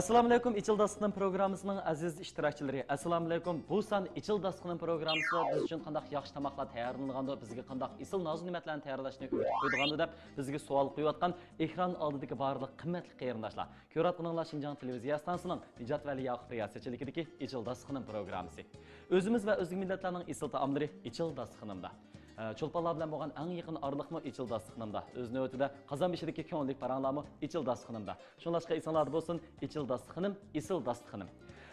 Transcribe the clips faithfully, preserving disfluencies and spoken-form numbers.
ئەسسالامۇئەلەيكۇم، ئېچىل داستىخىنىم پروگراممىسىنىڭ ئەزىز ئىشتىراكچىلىرى. ئەسسالامۇئەلەيكۇم. بۇ سان ئېچىل داستىخىنىم پروگراممىسىدا بىز ئۈچۈن قانداق ياخشى تاماقلار تەييارلىنىدىغاندۇ، بىزگە قانداق ئېسىل نازۇ نېمەتلەرنى تەييارلاشنى ئۆگىتىپ قويىدىغاندۇ دەپ بىزگە سوئال قويۇۋاتقان ئېكران ئالدىدىكى بارلىق قىممەتلىك قېرىنداشلار. كۆرۈۋاتقىنىڭلار شىنجاڭ تېلېۋىزىيە ئىستانسىسىنىڭ نىجات ۋەلى ياقۇپ رىياسەتچىلىكىدىكى ئېچىل داستىخىنىم پروگراممىسى. ئۆزىمىز ۋە ئۆزگە مىللەتلەرنىڭ ئېسىل تائاملىرى ئېچىل داستىخىنىمدا. ئە، چولپانلار بىلەن بولغان ئەڭ يېقىن ئارىلىقمۇ ئېچىل داستىخىنىمدا. ئۆز نۆۋىتىدە قازان بېشىدىكى كۆڭۈللۈك پاراڭلارمۇ ئېچىل داستىخىنىمدا. شۇڭلاشقا ئېسىڭلاردا بولسۇن، ئېچىل داستىخىنىم، ئېسىل داستىخىنىم.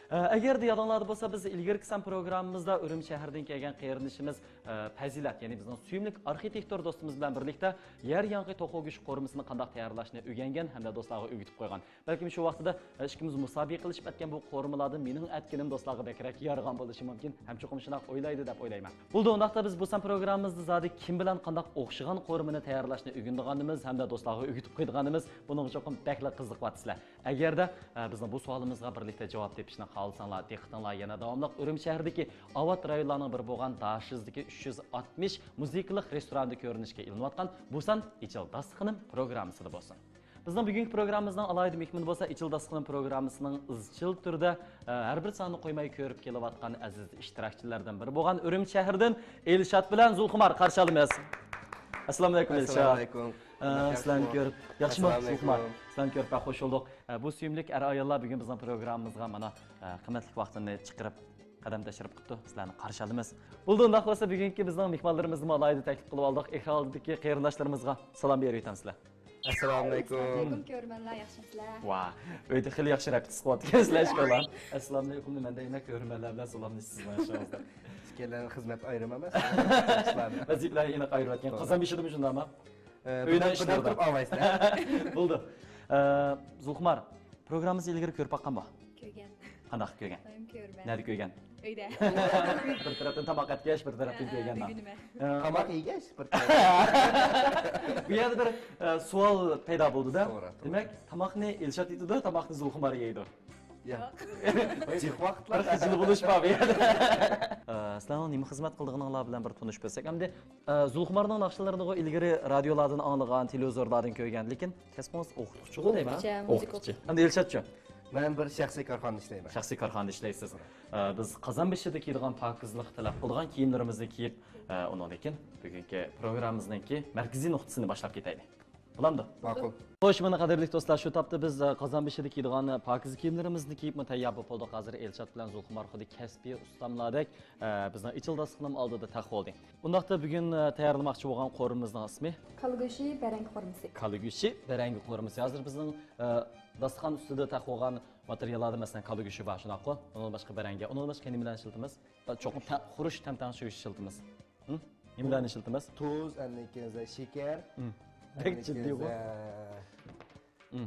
ئە، ئەگەردە يادىڭلاردا بولسا، بىز ئىلگىرىكى سان پروگراممىمىزدا ئۈرۈمچى شەھىرىدىن كەلگەن قېرىندىشىمىز، ئە، پەزىلەت، يەنى بىزنىڭ سۆيۈملۈك ئارخىتېكتور دوستىمىز بىلەن بىرلىكتە يەر ياڭىقى توخۇ گۆشى قورۇمىسىنى قانداق تەييارلاشنى ئۆگەنگەن ھەمدە دوستلارغا ئۆگىتىپ قويغان. بەلكىم شۇ ۋاقتىدا، ئە، ئىككىمىز مۇسابىقە قىلىشىپ ئەتكەن بۇ قورۇمىلاردىن مېنىڭ ئەتكىنىم دوستلارغا بەكرەك يارىغان بولۇشى مۇمكىن. ھەم چوقۇم شۇنداق ئويلايدۇ دەپ ئويلايمەن. بولدى، ئۇنداقتا بىز بۇ سان پروگراممىمىزدا زادى كىم بىلەن قانداق ئوخشىغان قورۇمىنى تەييارلاشنى ئۆگىنىدىغانىمىز ھەمدە دوستلارغا ئۆگىتىپ قويىدىغانىمىز، بۇنىڭغا چوقۇم بەكلا قىزىقىۋاتىسىلەر. ئەگەردە، ئە، بىزنىڭ بۇ سوئالىمىزغا بىرلىكتە جاۋاب تېپىشنى خالىساڭلار، دىققىتىڭلار يەنە داۋاملىق ئۈرۈمچى شەھىرىدىكى ئاۋات رايونلارنىڭ بىرى بولغان داشىزدىكى ئۈچ يۈز ئاتمىش مۇزىكىلىق رېستوراندا كۆرۈنۈشكە ئېلىنىۋاتقان بۇ سان ئېچىل داستىخىنىم پروگراممىسىدا بولسۇن. بىزنىڭ بۈگۈنكى پروگراممىمىزنىڭ ئالاھىدە مېھمىنى بولسا ئېچىل داستىخىنىم پروگراممىسىنىڭ ئىزچىل تۈردە، ئە، ھەر بىر ساننى قويماي كۆرۈپ كېلىۋاتقان ئەزىز ئىشتىراكچىلەردىن بىرى بولغان ئۈرۈمچى شەھىرىدىن ئېلشات بىلەن زۇلخۇمار قارشى ئالىمىز. ئەسسالامۇئەلەيكۇم، ئەلشات. ئەسسالامۇئەلەيكۇم. ئە، سىلەرنى كۆرۈپ ياخشىمۇ، ئەسسالامۇئەلەيكۇم. زۇلخۇمار؟ سىلەرنى كۆرۈپ بەك خوش بولدۇق. ئە، بۇ سۆيۈملۈك ئەر-ئاياللار بۈگۈن بىزنىڭ پروگراممىمىزغا مانا، ئە، قىممەتلىك ۋاقتىنى چىقىرىپ قەدەم تەشرىپ قىپتۇ. سىلەرنى قارشى ئالىمىز. بولدى، ئۇنداق بولسا بۈگۈنكى بىزنىڭ مېھمانلىرىمىزنىمۇ ئالاھىدە تەكلىپ قىلىۋالدۇق. ئېكران ئالدىدىكى قېرىنداشلىرىمىزغا سالام بېرىۋېتەمسىلەر. ئەسسالامۇئەلەيكۇم. ئەسسالامۇئەلەيكۇم، كۆرۈرمەنلەر، ياخشىمۇسىلەر؟ ۋا، ئۆيدە خېلى ياخشى رەپىتسىز قىلىۋاتىدىكەنسىلەر ئىشقىللا. ئەسسالامۇئەلەيكۇمنى مەن دەيمەن، كۆرۈرمەنلەر بىلەن سالاملىشىسىزمۇ ياخشىڭىزدا؟ ئىككىيلەننىڭ خىزمەت ئايرىمى ئەمەس. ۋەزىپىلەر ئېنىق ئايرىلىۋەتكەن. توغرا. قازان بېشىدىمۇ شۇنداقمۇ؟ ئە، ئۆيدە بىردەم، ئىشلىرىدا. بىردەم تۇرۇپ ئاڭلايسىلەر. بولدى. ئە، زۇلخۇمار، پروگراممىمىزنى ئىلگىرى كۆرۈپ باققانمۇ؟ كۆرگەن. قانداق كۆرگەن؟ دائىم كۆرىمەن. نەدە كۆرگەن؟ ئۆيدە. بىر تەرەپتىن تاماق ئەتكەچ، بىر تەرەپتىن ھە، كۆرگەن. ئۆگىنىمەن. ئە، تاماق يېگەچ، بىر تەرەپتىن. بۇ يەردە بىر، ئە، سوئال پەيدا بولدى-دە. توغرا، توغرا. دېمەك، تاماقنى ئېلشات ئېتىدۇ، تاماقنى زۇلخۇمار يەيدۇ. ياق. ياق. جىق ۋاقىتلار. بىر خىجىل بولۇش بار بۇ يەردە. ئە، سىلەرنىڭ نېمە خىزمەت قىلىدىغىنىڭلار بىلەن بىر تونۇشۇپ ئۆتسەك. ئەمدى، ئە، زۇلخۇمارنىڭ ناخشىلىرىنىغۇ ئىلگىرى رادىيولاردىن ئاڭلىغان، تېلېۋىزورلاردىن كۆرگەن، لېكىن كەسپىڭىز ئوقۇتقۇچىغۇ دەيمەن. ئوقۇتقۇچى، مۇزىكا ئوقۇتقۇچى. ئوقۇتقۇچى. ئەمدى ئېلشاتچۇ؟ مەن بىر شەخسىي كارخانىدا ئىشلەيمەن. شەخسىي كارخانىدا ئىشلەيسىز. ئە، بىز قازان بېشىدا كىيىدىغان پاكىزلىق تەلەپ قىلىدىغان كىيىملىرىمىزنى كىيىپ، ئە، ئۇنىڭدىن كېيىن بۈگۈنكى پروگراممىمىزنىڭكى مەركىزىي نۇقتىسىنى باشلاپ كېتەيلى. بولامدۇ؟ ماقۇل. خوش، مانا قەدىرلىك دوستلار، شۇ تاپتا بىز، ئە، قازان بېشىدا كىيىدىغان، ئە، پاكىزە كىيىملىرىمىزنى كىيىپمۇ تەييار بولۇپ بولدۇق. ھازىر ئېلشات بىلەن زۇلخۇمار خۇددى كەسپىي ئۇستاملاردەك، ئە، بىزنىڭ ئېچىل داستىخىنىم ئالدىدا تەق بولدى. ئۇنداقتا بۈگۈن، ئە، تەييارلىماقچى بولغان قورۇمىمىزنىڭ ئىسمى؟ كالا گۆشى بەرەڭگە قورۇمىسى. كالا گۆشى بەرەڭگە قورۇمىسى. ھازىر بىزنىڭ، ئە، داستىخان ئۈستىدە تەق بولغان ماتېرىياللاردا، مەسىلەن، كالا گۆشى بار، شۇنداققۇ؟ ئۇنىڭدىن باشقا بەرەڭگە. ئۇنىڭدىن باشقا نېمىلەرنى ئىشلىتىمىز؟ چوقۇم تە-، خۇرۇچ تەمتەڭ شۇ ئىشلىتىمىز. ھە؟ نېمىلەرنى ئىشلىتىمىز؟ تۇز، ئاندىن كېيىن شېكەر، ھە. بەك ئاندىن كېيىن جىددىيغۇ. ھە.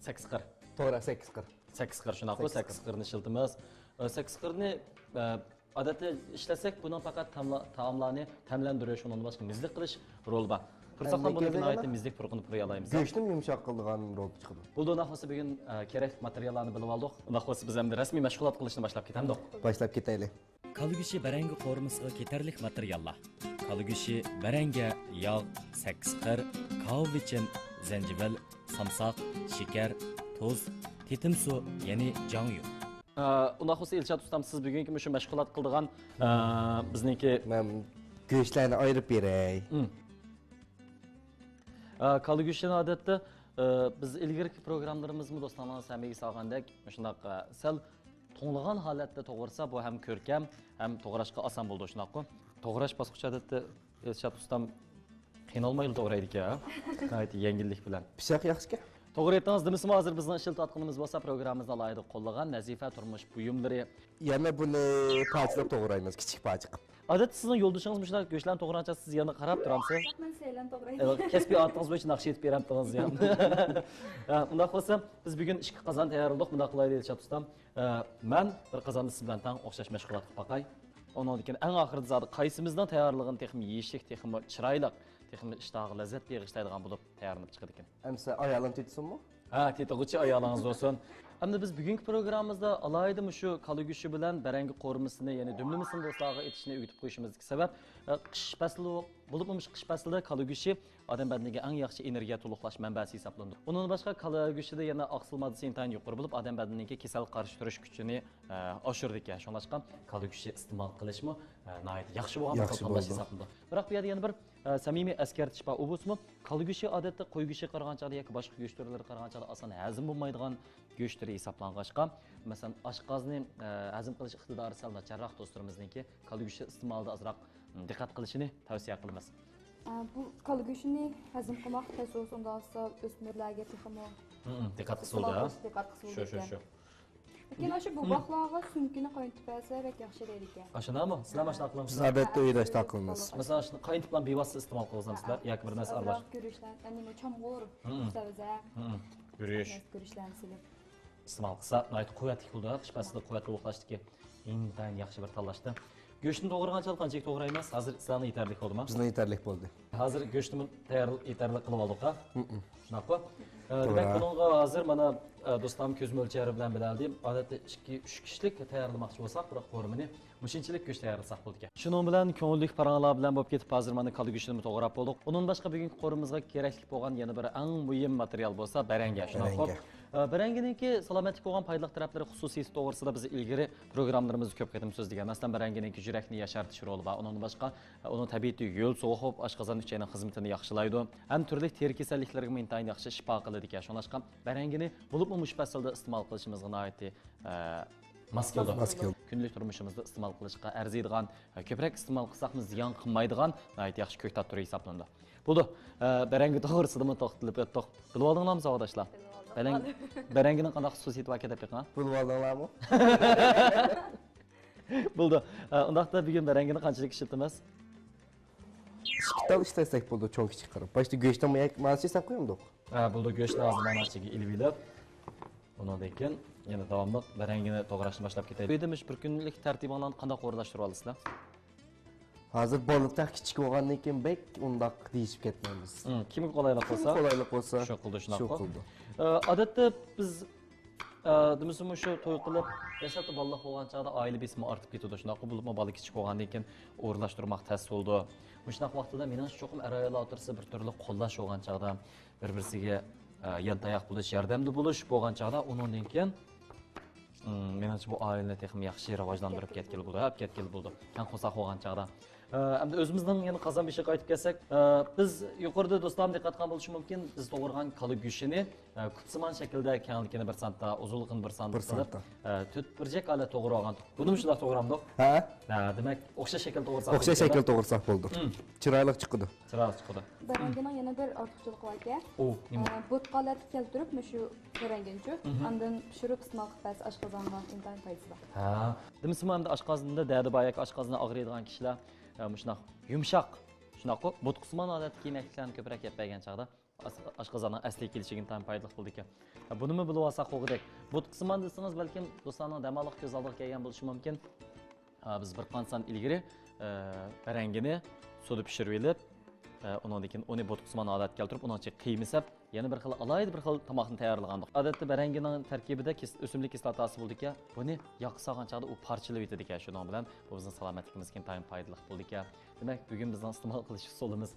سەككىز قىر. توغرا، سەككىز قىر. سەككىز قىر، شۇنداققۇ؟ سەككىز قىر. سەككىز قىرنى ئىشلىتىمىز. ئە، سەككىز قىرنى، ئە، ئادەتتە ئىشلەتسەك، بۇنىڭ پەقەت تاملا-، تائاملارنى تەملەندۈرۈش، ئۇنىڭدىن باشقا مىززىق قىلىش رولى بار. پۇرسەتخان ئاندىن بۇنىڭدىن كېيىن ناھايىتى مىززىق پۇرىقىنى پۇرايالايمىز. گۆشنىمۇ يۇمشاق قىلىدىغان رول چىقىدۇ. بولدى، ئۇنداق بولسا بۈگۈن، ئە، كېرەكلىك ماتېرىياللارنى بىلىۋالدۇق. ئۇنداق بولسا بىز ئەمدى رەسمىي مەشغۇلات قىلىشنى باشلاپ كېتەمدۇق؟ باشلاپ كېتەيلى. كالا گۆشى بەرەڭگە قورۇمىسىغا كېتەرلىك ماتېرىياللار: كالا گۆشى، بەرەڭگە، ياغ، سەككىز قىر، كاۋا بىچىن، زەنجىۋىل، سامساق، شېكەر، تۇز، تېتىم سۇ، يەنى جاڭيۇ. ئە، ئۇنداق بولسا ئىلشات ئۇستام، سىز بۈگۈنكى مۇشۇ مەشغۇلات قىلىدىغان، ئە، بىزنىڭكى مەن گۆشلەرنى ئايرىپ بېرەي. ئە، كالا گۆشىنى ئادەتتە، ئە، بىز ئىلگىرىكى پروگراملىرىمىزمۇ دوستلارنىڭ ھەممىگە سالغاندەك مۇشۇنداق، ئە، سەل توڭلىغان ھالەتتە توغرىسا، بۇ ھەم كۆركەم، ھەم توغراشقا ئاسان بولىدۇ، شۇنداققۇ؟ توغراش باسقۇچى ئادەتتە ئىلشات ئۇستام قىينالمايلا توغرايدىكەن، ھە؟ ناھايىتى يەڭگىللىك بىلەن. پىچاق ياخشىكەن. توغرا ئېيتتىڭىز، دېمىسىمۇ ھازىر بىزنىڭ ئىشلىتىۋاتقىنىمىز بولسا پروگراممىمىزدا ئالاھىدە قوللىغان نەزىپە تۇرمۇش بۇيۇملىرى. يەنە بۇنى پارچىلاپ توغرايمىز، كىچىك پارچە قىلىپ. ئادەتتە سىزنىڭ يولدىشىڭىز مۇشۇنداق گۆشلەرنى توغرىغان چاغدا سىز يەنە قاراپ تۇرامسىز؟ ياق، مەن سەيلەن توغرايمەن. ئە، كەسپىي ئادىتىڭىز بويىچە ناخشا ئېيتىپ بېرەمتىڭىز يا؟ ئە، ئۇنداق بولسا، بىز بۈگۈن ئىككى قازان تەييارلىدۇق، مۇنداق قىلايلى ئىلشات ئۇستام. ئە، مەن بىر قازاندا سىز بىلەن تەڭ ئوخشاش مەشغۇلات قىلىپ باقاي. ئۇنىڭدىن كېيىن ئەڭ ئاخىرىدا زادى قايسىمىزنىڭ تەييارلىغىنى تېخىمۇ يېيىشلىك، تېخىمۇ چىرايلىق، تېخىمۇ ئىشتىھاغا لەززەت بېغىشلايدىغان بولۇپ تەييارلىنىپ چىقىدىكىن. ئەمسە ئايالىم تېتىسۇنمۇ؟ ھە، تېتىغۇچى ئايالىڭىز بولسۇن. ئەمدى بىز بۈگۈنكى پروگراممىمىزدا ئالاھىدە مۇشۇ كالا گۆشى بىلەن بەرەڭگە قورۇمىسىنى، يەنى دۈملىمىسىنى دوستلارغا ئېتىشنى ئۆگىتىپ قويۇشىمىزدىكى سەۋەب، ئە، قىش پەسلى، بولۇپمۇ مۇشۇ قىش پەسلىدە كالا گۆشى ئادەم بەدىنىگە ئەڭ ياخشى ئېنېرگىيە تولۇقلاش مەنبەسى ھېسابلىنىدۇ. ئۇنىڭدىن باشقا، كالا گۆشىدە يەنە ئاقسىل ماددىسى ئىنتايىن يۇقىرى بولۇپ، ئادەم بەدىنىنىڭكى كېسەل قارشى تۇرۇش كۈچىنى، ئە، ئاشۇرىدىكەن. شۇڭلاشقا كالا گۆشى ئىستېمال قىلىشمۇ، ئە، ناھايىتى ياخشى بولغان بىر ياخشى تاللاش بولىدۇ. ھېسابلىنىدۇ. بىراق بۇ يەردە يەنە بىر، ئە، سەمىمىي ئەسكەرتىش بار. ئۇ بولسىمۇ، كالا گۆشى ئادەتتە قوي گۆشىگە قارىغان چاغدا ياكى باشقا گۆش تۈرلىرىگە قارىغان چاغدا ئاسان ھەزىم بولمايدىغان گۆش تۈرى ھېسابلانغاچقا، مەسىلەن، ئاشقازىنى، ئە، ھەزىم قىلىش ئىقتىدارى سەل ناچارراق دوستلىرىمىزنىڭكى كالا گۆشى ئىستېمالىدا ئازراق، م، دىققەت قىلىشىنى تەۋسىيە قىلىمىز. ئە، بۇ كالا گۆشىنى ھەزىم قىلماق تەس بولسا، ئۇنداق بولسا ئۆسمۈرلەرگە تېخىمۇ ھم، دىققەت قىلسا ئىستېمال بولىدۇ. قىلىش دىققەت قىلسا شۇ، شۇ، بولىدىكەن. شۇ. لېكىن ئاشۇ بوۋاقلارغا سۆڭىكىنى قاينىتىپ بەرسە بەك ياخشى دەيدىكەن. ئاشۇنداقمۇ؟ سىلەر ماشۇنداق قىلامسىز؟ بىز ئادەتتە ئۆيدە ئاشۇنداق قىلىمىز. مەسىلەن، ئاشۇنى قاينىتىپ بىۋاسىتە ئىستېمال قىلغۇزامسىلەر ياكى بىر نەرسە ئازراق ئارىلاشتۇرۇپ؟ گۈرۈچلەر، ئەنە نېمە، چامغۇر، مم. سەۋزە، مم. گۈرۈچ. گۈرۈچلەرنى سېلىپ. ئىستېمال قىلسا ناھايىتى قۇۋۋەتلىك بولىدۇ. قىش پەسلىدە قۇۋۋەت تولۇقلاشتىكى ئىنتايىن ياخشى بىر تاللاشتى. گۆشنى توغرىغان چاغدا قانچىلىك توغرايمىز؟ ھازىر سىلەرنىڭ يېتەرلىك بولدىما؟ بىزنىڭ يېتەرلىك بولدى. ھازىر گۆشنىمۇ تەييار، يېتەرلىك قىلىپ ئالدۇق-ھە؟ مم. شۇنداققۇ؟ ئە، توغرا. دېمەك، بۇنىڭغا ھازىر مانا، ئە، دوستلارمۇ كۆز مۆلچەرى بىلەن بىلەلدى. ئادەتتە ئىككى، ئۈچ كىشىلىك تەييارلىماقچى بولساق، بىراق قورۇمىنى مۇشۇنچىلىك گۆش تەييارلىساق بولىدىكەن. شۇنىڭ بىلەن كۆڭۈللۈك پاراڭلار بىلەن بولۇپ كېتىپ، ھازىر مانا كالا گۆشىنىمۇ توغراپ بولدۇق. ئۇنىڭدىن باشقا بۈگۈنكى قورۇمىمىزغا كېرەكلىك بولغان يەنە بىر ئەڭ مۇھىم ماتېرىيال بولسا بەرەڭگە. شۇنداققۇ؟ بەرەڭگە. ئە، بەرەڭگىنىڭكى سالامەتلىككە بولغان پايدىلىق تەرەپلىرى خۇسۇسىيىتى توغرىسىدا بىز ئىلگىرى پروگراممىلىرىمىزدا كۆپ قېتىم سۆزلىگەن. مەسىلەن، بەرەڭگىنىڭكى يۈرەكنى ياشارتىش رولى بار. ئۇنىڭدىن باشقا، ئۇنىڭ تەبىئىتى ھۆل سوغۇق بولۇپ، ئاشقازان، ئۈچەينىڭ خىزمىتىنى ياخشىلايدۇ. ھەم تۈرلۈك تېرە كېسەللىكلىرىگىمۇ ئىنتايىن ياخشى شىپا قىلىدىكەن. شۇڭلاشقا بەرەڭگىنى بولۇپمۇ مۇشۇ پەسىلدە ئىستېمال قىلىشىمىزغا ناھايىتى، ئە، ماس كېلىدۇ. ماس كېلىدۇ. كۈندىلىك تۇرمۇشىمىزدا ئىستېمال قىلىشقا ئەرزىيدىغان، ئە، كۆپرەك ئىستېمال قىلساقمۇ زىيان قىلمايدىغان ناھايىتى ياخشى كۆكتات تۈرى ھېسابلىنىدۇ. بولدى. ئە، بەرەڭگە توغرىسىدىمۇ توختىلىپ ئۆتتۇق. بىلىۋالدىڭلارمۇ، ساۋاقداشلار؟ بىلىۋالدىم. بەرەڭ-، بەرەڭگىنىڭ قانداق خۇسۇسىيىتى باركەن دەپ بېقىڭ. بىلىۋالدىڭلارمۇ؟ بولدى. ئە، ئۇنداقتا بۈگۈن بەرەڭگىنى قانچىلىك ئىشلىتىمىز؟ ئىككى تال ئىشلەتسەك بولىدۇ، چوڭ كىچىك قىلىپ. باشتا گۆشنى مانا شۇ سېلىپ قويامدۇق. ھە، بولدى، گۆشنى ھازىر مانا ئىچىگە ئېلىۋېلىپ، ئۇنىڭدىن كېيىن يەنە داۋاملىق بەرەڭگىنى توغراشنى باشلاپ كېتەيلى. بۈگۈن مۇشۇ بىر كۈنلۈك تەرتىپىڭلارنى قانداق ئورۇنلاشتۇرۇپ ئالىسىلەر؟ ھازىر بالا تېخى كىچىك بولغاندىن كېيىن بەك ئۇنداق دېيىشىپ كەتمەيمىز. ھىم، كىمگە قولايلىق بولسا، كىمگە قولايلىق بولسا، شۇ قىلىدۇ، شۇنداققۇ؟ شۇ قىلىدۇ. ئە، ئادەتتە بىز، ئە، دېمىسىمۇ شۇ توي قىلىپ، دەسلەپتە بالىلىق بولغان چاغدا ئائىلە بېسىمى ئارتىپ كېتىدۇ، شۇنداققۇ؟ بولۇپمۇ بالا كىچىك بولغاندىن كېيىن ئورۇنلاشتۇرماق تەس بولىدۇ. مۇشۇنداق ۋاقتىدا مېنىڭچە چوقۇم ئەر-ئايال ئوتتۇرىسىدا بىر تۈرلۈك قوللاش بولغان چاغدا، بىر-بىرسىگە، ئە، يانتاياق بولۇش، ياردەمدە بولۇش بولغان چاغدا، ئۇنىڭدىن كېيىن، ئىم، مېنىڭچە بۇ ئائىلىنى تېخىمۇ ياخشى راۋاجلاندۇرۇپ كەتكىلى بولىدۇ، ئەپ كەتكىلى بولىدۇ، تەڭ قورساق بولغان چاغدا. ئە، ئەمدى ئۆزىمىزنىڭ يەنە قازان بېشىغا قايتىپ كەلسەك، ئە، بىز يۇقىرىدا دوستلارمۇ دىققەت قىلغان بولۇشى مۇمكىن، بىز توغرىغان كالا گۆشىنى، ئە، كۇپسىمان شەكىلدە كەڭلىكىنى بىر سانتا، ئۇزۇنلۇقىنى بىر سانتا بىر قىلىپ، سانتا. ئە، تۆت بۇرجەك ھالەتتە توغرىغان. بۇنىمۇ شۇنداق توغرامدۇق؟ ھە؟ ھە، دېمەك، ئوخشاش شەكىلدە توغرىساق ئوخشاش شەكىلدە توغرىساق بولدى. ھىم. چىرايلىق چىقىدۇ. چىرايلىق چىقىدۇ. بەرەڭگىنىڭ يەنە بىر ئارتۇقچىلىقى باركەن. ئۇ نېمە؟ ئە، بوتقا ھالەتكە كەلتۈرۈپ، مۇشۇ بەرەڭگىنى چۇ، مم. ئاندىن پىشۇرۇپ ئىستېمال قىلىپ بەرسە ئاشقازانغا ئىنتايىن پايدىسى بار. ھە. دېمىسىمۇ ئەمدى ئاشقازىنىدا دەردى بار ياكى ئاشقازىنى ئاغرىيدىغان كىشىلەر، ئە، مۇشۇنداق يۇمشاق، شۇنداققۇ، بوتقىسىمان ھالەتتىكى يېمەكلىكلەرنى كۆپرەك يەپ بەرگەن چاغدا ئاس-، ئاشقازاننىڭ ئەسلىگە كېلىشىگە ئىنتايىن پايدىلىق بولىدىكەن. ھە، بۇنىمۇ بىلىۋالساق بولغۇدەك. بوتقىسىمان دېسىڭىز، بەلكىم دوستلارنىڭ دەماللىق كۆز ئالدىغا كەلگەن بولۇشى مۇمكىن. ھە، بىز بىر قانچە سان ئىلگىرى، ئە، بەرەڭگىنى سۇدا پىشۇرۇۋېلىپ، ئە، ئۇنىڭدىن كېيىن ئۇنى بوتقىسىمان ھالەتكە كەلتۈرۈپ، ئۇنىڭ ئىچىگە قىيما سەپ، يەنە بىر خىل ئالاھىدە بىر خىل تاماقنى تەييارلىغانىدۇق. ئادەتتە بەرەڭگىنىڭ تەركىبىدە كىس-، ئۆسۈملۈك كىسلاتاسى بولىدىكەن. بۇنى ياغقا سالغان چاغدا ئۇ پارچىلىۋېتىدىكەن. شۇنىڭ بىلەن بۇ بىزنىڭ سالامەتلىكىمىزگە ئىنتايىن پايدىلىق بولىدىكەن. دېمەك، بۈگۈن بىزنىڭ ئىستېمال قىلىش ئۇسۇلىمىز،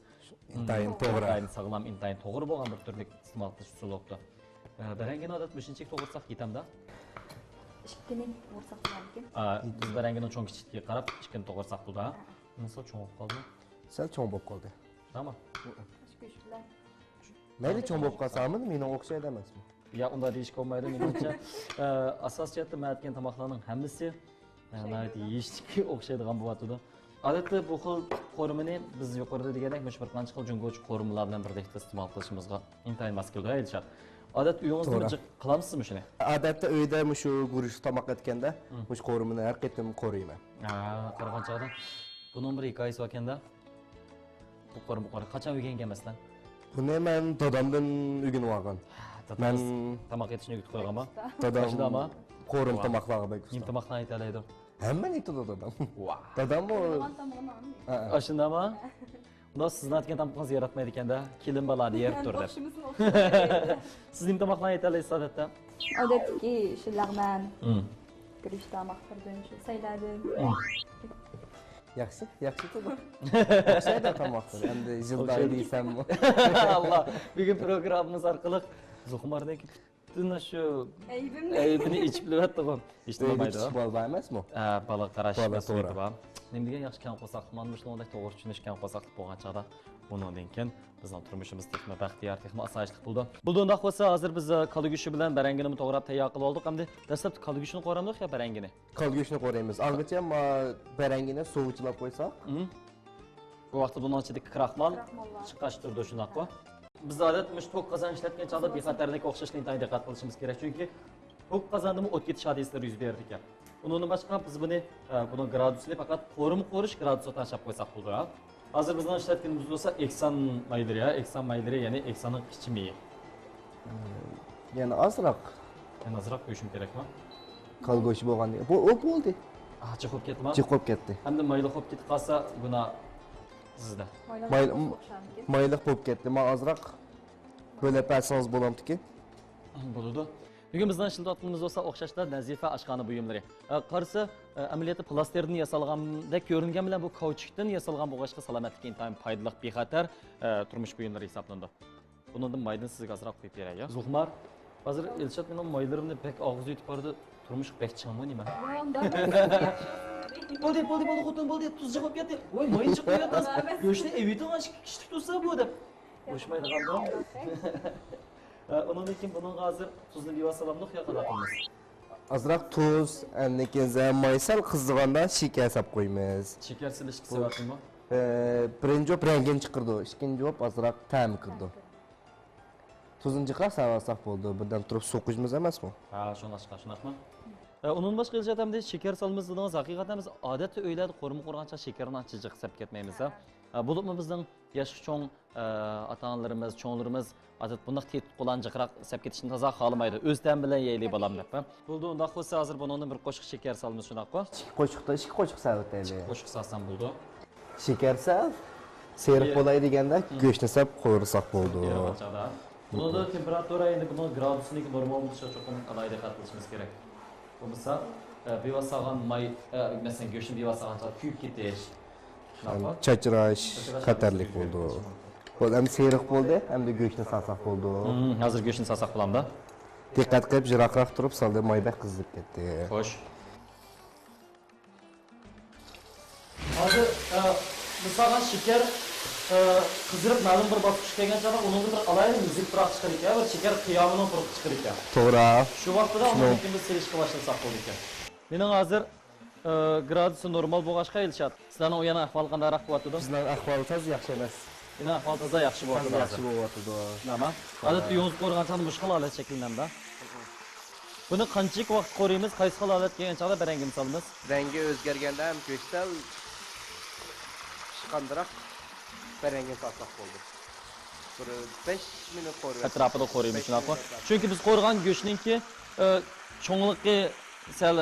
ئىنتايىن ھىم، توغرا. ئىنتايىن ساغلام، ئىنتايىن توغرا بولغان بىر تۈرلۈك ئىستېمال قىلىش ئۇسۇلى بوپتۇ. ئە، بەرەڭگىنى ئادەتتە مۇشۇنچىلىك توغرىساق يېتەمدۇ؟ ئىككىنى توغرىساق بولامدىكىن؟ ئا، بىز بەرەڭگىنىڭ چوڭ كىچىكلىكىگە قاراپ ئىككىنى توغرىساق بولىدۇ، ھە؟ ھە. مەسىلەن، چوڭ بولۇپ قالدى. سەل چوڭ بولۇپ قالدى. تامام. كۆشۈك بىلەن. مەيلى، چوڭ بولۇپ قالسا، مېنىڭ ئوخشايدۇ ئەمەسمۇ؟ ياق، ئۇنداق دېيىشكە بولمايدۇ، مېنىڭچە. ئە، ئاساسىي جەھەتتە مەن ئېيتكەن تاماقلارنىڭ ھەممىسى، ئە، ناھايىتى يېيىشلىككە ئوخشايدىغان بولۇۋاتىدۇ. ئادەتتە بۇ خىل قورۇمىنى بىز يۇقىرىدا دېگەندەك مۇشۇ بىر قانچە خىل جۇڭگوچە قورۇمىلار بىلەن بىرلىكتە ئىستېمال قىلىشىمىزغا ئىنتايىن ماس كېلىدۇ، ھە، ئىلشات؟ ئادەتتە ئۆيىڭىزدىمۇ توغرا. جىق قىلامسىزمۇ شۇنى؟ ئادەتتە ئۆيدە مۇشۇ گۈرۈچلۈك تاماق ئەتكەندە، ھىم. مۇشۇ قورۇمىنى ھەر قېتىم قورۇيمەن. ھە، قارىغان چاغدا. بۇنىڭ بىر ھېكايىسى باركەن-دە. بۇ قورۇما، بۇ قورۇما. قاچان ئۆگەنگەن مەسىلەن؟ بۇنى مەن دادامدىن ئۆگىنىۋالغان. ھە، دادىڭىز مەن تاماق ئېتىشنى ئۆگىتىپ قويغانما؟ دادام قورۇما تاماقلارغا بەك ئۇستا. نېمە تاماقلارنى ئېتەلەيدۇ؟ ھەممىنى ئېتىدۇ دادام. ۋاھ. داداممۇ. ھە، ھە. ئاشۇنداقمۇ؟ بۇنداق سىز ناتىكەن تامىقىڭىز ياراتمايدىكەن-دە، كېلىن بالا دەپ تۇر دەپ. ئوخشىمىسۇن، ئوخشىمىسۇن. سىز نېمە تاماقلارنى يېتەلەيسىز ئادەتتە؟ ئادەتتىكى شۇ لەغمەن، مم. گۈرۈچ تاماقلىرىدىن، شۇ سەيلەردىن. مم. ياخشى، ياخشى تۇرىدۇ. ئوخشايدۇ تاماقلار. ئەمدى يىلدا ئوخشايدۇ. دېسەممۇ. ئاللا، بۈگۈن پروگراممىمىز ئارقىلىق زۇخمارنىڭ پۈتۈن شۇ ئەيىبىمنى ئەيىبىنى ئېچىپ بېرىۋەتتىغۇ. ھېچ ئۆيدە بولمايدۇ. كىچىك بالا بار ئەمەسمۇ؟ ھە، بالا قاراش بالا مەسئۇلىيىتى توغرا. بار. نېمە دېگەن ياخشى كەڭ قورساقلىق، مانا مۇشۇنىڭدەك توغرا چۈشىنىش، كەڭ قورساقلىق بولغان چاغدا ئۇنىڭدىن كېيىن بىزنىڭ تۇرمۇشىمىز تېخىمۇ بەختىيار، تېخىمۇ ئاسايىشلىق بولىدۇ. بولدى، ئۇنداق بولسا ھازىر بىز، ئە، كالا گۆشى بىلەن بەرەڭگىنىمۇ توغراپ تەييار قىلىۋالدۇق. ئەمدى دەسلەپتە كالا گۆشىنى قورامدۇق يا بەرەڭگىنى؟ كالا گۆشىنى قورايمىز. ئاڭغىچە ما بەرەڭگىنى سۇغا چىلاپ قويساق. مم. بۇ ۋاقىتتا بۇنىڭ ئىچىدىكى كىراخمال كىراخماللار. چىقاش تۇرىدۇ، شۇنداققۇ؟ بىز ئادەتتە مۇشۇ توك قازان ئىشلەتكەن چاغدا بىخەتەرلىككە ئوخشاشلا ئىنتايىن دىققەت قىلىشىمىز كېرەك، چۈنكى توك قازاندىمۇ ئوت كېتىش ھادىسىلىرى يۈز بېرىدىكەن. ئۇنىڭدىن باشقا بىز بۇنى، ئە، بۇنىڭ گرادۇسىنى پەقەت قورۇما قورۇش گرادۇسىغا تەڭشەپ قويساق بولىدۇ، ھە. ھازىر بىزنىڭ ئىشلەتكىنىمىز بولسا ئېكسان مايلىرى، ھە، ئېكسان مايلىرى، يەنى ئېكساننىڭ قىچىمىيى. يەنە ئازراق. يەنە ئازراق قويۇشۇم كېرەكمۇ؟ كالا گۆشى بولغاندىن كېيىن. بۇ، ئۇ بولدى. ئا، جىق بولۇپ كەتتىما؟ جىق بولۇپ كەتتى. ئەمدى مايلىق بولۇپ كېتىپ قالسا، گۇناھ سىزدە. مايلىق، مايلىق بولسا ئوخشامدىكىن؟ مايلىق بولۇپ كەتتى. ماڭا ئازراق بۆلەپ بەرسىڭىز بولامدىكىن؟ بولىدۇ. بۈگۈن بىزنىڭ ئىشلىتىۋاتقىنىمىز بولسا ئوخشاشلا نەزىپە ئاشخانا بۇيۇملىرى. ئە، قارىسا، ئە، ئەمەلىيەتتە پىلاستىردىن ياسالغاندەك كۆرۈنگەن بىلەن بۇ كاۋچۇكتىن ياسالغان بولغاچقا سالامەتلىككە ئىنتايىن پايدىلىق، بىخەتەر، ئە، تۇرمۇش بۇيۇملىرى ھېسابلىنىدۇ. بۇنىڭدىن مايدىن سىزگە ئازراق قويۇپ بېرەي، يا؟ زۇخمار، ھازىر ئىلشات مېنىڭ مايلىرىمنى بەك ئاغزى ئۆتۈپ بارىدۇ، تۇرمۇشقا بەك چىڭمۇ نېمە؟ يا، ئۇنداق ئەمەس. بولدى، بولدى، بولدى، خوتۇن، بولدى، تۇز جىق بولۇپ كەتتى. ۋاي، ماينى جىق قويۇۋاتىسىز. ئۇنداق ئەمەس. گۆشنى ئېۋىتىڭ، ئاشۇ كىشىلىك تۇرسا بۇ دەپ. ئوشمايدىغاندۇ؟ ئە، ئۇنىڭدىن كېيىن بۇنىڭغا ھازىر تۇزنى بىۋاسىتە سالامدۇق يا قانداق قىلىمىز؟ ئازراق تۇز، ئاندىن كېيىن ماي سەل قىزىغاندا شېكەر ساپ قويىمىز. شېكەر سېلىشقا سەۋەب نېمە؟ ئە، بىرىنچى بولۇپ رەڭگىنى چىقىرىدۇ، ئىككىنچى بولۇپ ئازراق تەمى كىرىدۇ. تۇزنى جىقراق سېلىۋالساق بولىدۇ، بىردەم تۇرۇپ سوقۇشىمىز ئەمەسمۇ؟ ھە، شۇڭلاشقا، شۇنداقمۇ؟ ئە، ئۇنىڭدىن باشقا ئىلشات ئەمدى شېكەر سالىمىز دېدىڭىز، ھەقىقەتەن بىز ئادەتتە ئۆيلەردە قورۇما قورغانچە شېكەرنى ئانچە جىق سەپ كەتمەيمىز، ھە. ئە، بولۇپمۇ بىزنىڭ ياشقا چوڭ، ئە، ئاتا-ئانىلىرىمىز، چوڭلىرىمىز ئادەتتە بۇنداق تېتىتقۇلارنى جىقراق سەپ كېتىشنى تازا خالىمايدۇ. ئۆز تەمى بىلەن يەيلى بالام دەپ، ھە. بولدى، ئۇنداق بولسا ھازىر بۇنىڭدىن بىر قوشۇق شېكەر سالىمىز، شۇنداققۇ؟ ئىككى قوشۇقتا، ئىككى قوشۇق سەۋەتەيلى. ئىككى قوشۇق سالسام بولىدۇ. شېكەر سەل سېرىق بولاي دېگەندە، گۆشنى سەپ قورۇساق بولىدۇ. بۇنىڭدا تېمپېراتۇرا، ئەمدى بۇنىڭ گرادۇسىنىڭكى نورمال بولۇشىغا چوقۇم ئالاھىدە دىققەت قىلىشىمىز كېرەك. بولمىسا، ئە، بىۋاسىتە سالغان ماي، ئە، مەسىلەن، گۆشنى بىۋاسىتە سالغان چاغدا كۆيۈپ كېتىش. شۇنداقمۇ؟ چاچراش خەتەرلىك بولىدۇ. بولدى، ئەمدى سېرىق بولدى، ئەمدى گۆشنى سالساق بولىدۇ. ھازىر گۆشنى سالساق بولامدا؟ دىققەت قىلىپ، يىراقراق تۇرۇپ سالدى، ماي بەك قىزىپ كەتتى. خوش. ھازىر، ئە، مىسالغا شېكەر، ئە، قىزىرىپ مەلۇم بىر باسقۇچقا كەلگەن چاغدا ئۇنىڭدىن بىر ئالاھىدە مۈزۈك پۇراق چىقىدىكەن، بىر شېكەر قىيامىنىڭ پۇرىقى چىقىدىكەن. توغرا. شۇ ۋاقتىدا ئۇنىڭدىن كېيىن بىز سېلىشقا باشلىساق بولىدىكەن. مېنىڭ ھازىر، ئە، گرادۇسى نورمال بولغاچقا، ئىلشات، سىلەرنىڭ ئۇ يەرنىڭ ئەھۋالى قانداقراق بولۇۋاتىدۇ؟ بىزنىڭ ئەھۋال تازا ياخشى ئەمەس. مېنىڭ ئەھۋال تازا ياخشى بولۇۋاتىدۇ ھازىر. تازا ياخشى بولۇۋاتىدۇ. نېمە؟ ئادەتتە يۇڭزا قورۇغان چاغدا مۇشۇ خىل ھالەت شەكىللىنەمدۇ؟ بۇنى قانچىلىك ۋاقىت قورۇيمىز؟ قايسى خىل ھالەتكە كەلگەن چاغدا بەرەڭگىنى سالىمىز؟ رەڭگى ئۆزگەرگەندە ھەم گۆش سەل پىشقاندىراق بەرەڭگىنى سالساق بولدى. بىر بەش مىنۇت قورۇۋەتسەك. ئەتراپىدا قورۇيمىز، شۇنداقمۇ؟ چۈنكى بىز قورۇغان گۆشنىڭكى، ئە، چوڭلۇقى سەل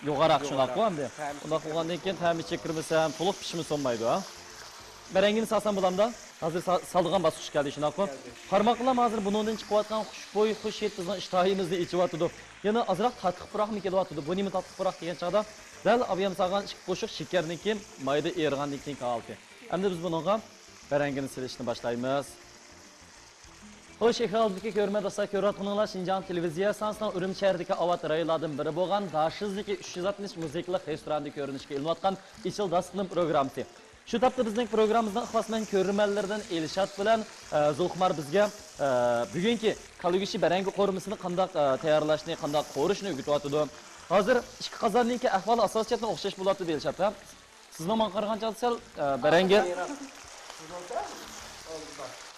يوغانراق، شۇنداققۇ ئەمدى؟ ئۇنداق بولغاندىن كېيىن تەمى چەككىرمىسە ھەم تولۇق پىشمىسا بولمايدۇ، ھە؟ بەرەڭگىنى سالسام بولامدا؟ ھازىر سا-، سالىدىغان باسقۇچ كەلدى، شۇنداققۇ؟ قارىماققىلا ھازىر بۇنىڭدىن چىقىۋاتقان خۇشبۇي، خۇش ھىد بىزنىڭ ئىشتىھايىمىزنى ئېچىۋاتىدۇ. يەنە ئازراق تاتلىق پۇراقمۇ كېلىۋاتىدۇ. بۇ نېمە تاتلىق پۇراق دېگەن چاغدا، دەل ئاۋۇ يەم سالغان ئىككى قوشۇق شېكەرنىڭكى مايدا ئېرىغاندىن كېيىنكى ھالىتى. ئەمدى بىز بۇنىڭغا بەرەڭگىنى سېلىشنى باشلايمىز. خوش، ئېكران ئالدىدىكى كۆرۈرمەن دوستلار، كۆرۈۋاتقىنىڭلار شىنجاڭ تېلېۋىزىيە ئىستانسىسىنىڭ ئۈرۈمچى شەھىرىدىكى ئاۋات رايونلاردىن بىرى بولغان داشىزدىكى ئۈچ يۈز ئاتمىش مۇزىكىلىق رېستورانىدا كۆرۈنۈشكە ئېلىنىۋاتقان ئېچىل داستىخىنىم پروگراممىسى. شۇ تاپتا بىزنىڭ پروگراممىمىزنىڭ ئىخلاسمەن كۆرۈرمەنلىرىدىن ئېلشات بىلەن، ئە، زۇلخۇمار بىزگە، ئە، بۈگۈنكى كالا گۆشى بەرەڭگە قورۇمىسىنى قانداق، ئە، تەييارلاشنى، قانداق قورۇشنى ئۆگىتىۋاتىدۇ. ھازىر ئىككى قازاننىڭكى ئەھۋالى ئاساسىي جەھەتتىن ئوخشاش بولۇۋاتىدۇ، ئېلشات، ھە؟ سىزنىڭ ماڭا قارىغان چاغدا سەل، ئە، بەرەڭگە.